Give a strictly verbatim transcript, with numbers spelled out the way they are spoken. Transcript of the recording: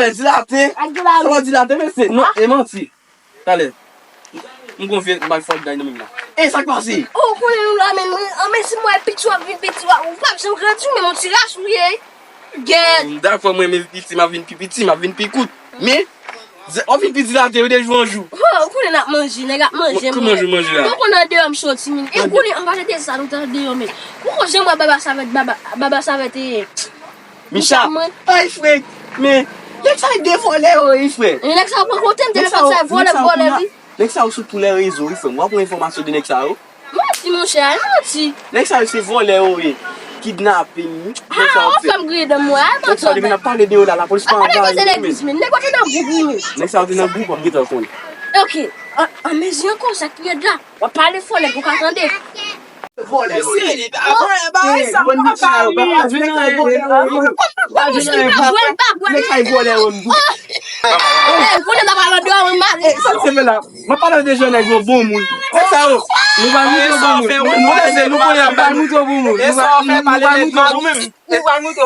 Dilate. Sa w dilate, mesye. Non, e manti. Talè. M gon vye malfòt nan menm la. E sa k pase? Oh, konnen nou la menm, wi. An, men si mwen piti, w ap vin piti, w ap, ou p ap janm grandi, ou menm yon ti rach ou ye. Gèt. M dakò, mwen menm piti, m ap vin pi piti, m ap vin pi kout. Men, w ap vin pi dilate, wi, de jou an jou. Oh, ou konnen n ap manje, nèg ap manje, manje. Ki manje ou manje la? Ou konnen andeyò m soti, men. E konnen, an pa tete sa, nou t andeyò, men. Ou konnen jan mwen baba savèt, baba, baba savèt, e. Micha. Ay, frè, men, nèg sa yo de vòlè yo ye, frè. E nèg sa yo pran kote m, telefòn sa yo vòlè, vòlè, wi. Nèg sa yo sou tout lè rezo, wi, frè. M wè pran enfòmasyon de nèg sa yo. Manti, monchè, manti. Nèg sa yo se vòlè yo ye. Kidnaping, wi. Nèg sa yo fè m griye dan mwen, a, nèg sa yo depi n ap pale de yo la, lapolis pa angaje yo, men. Nèg yo te nan gwoup, wi, men. Nèg sa yo te nan gwoup, w ap gentan konnen. Ok. An, an mezi ankò, sa k pi rèd la. W ap pale fò, nèg ou ka tande. Vòlè yo ye. Nèg sa yo vòlè yo. Konnen m ap pale de ou, mwen male. Sa se la. Mwen pale de jèn nèg yo bon moun. Nèg sa yo. Nou pa moutre bon moun. Nou pa moutre bon moun. Nou pa, nou pa moutre bon moun. Nou pa moutre.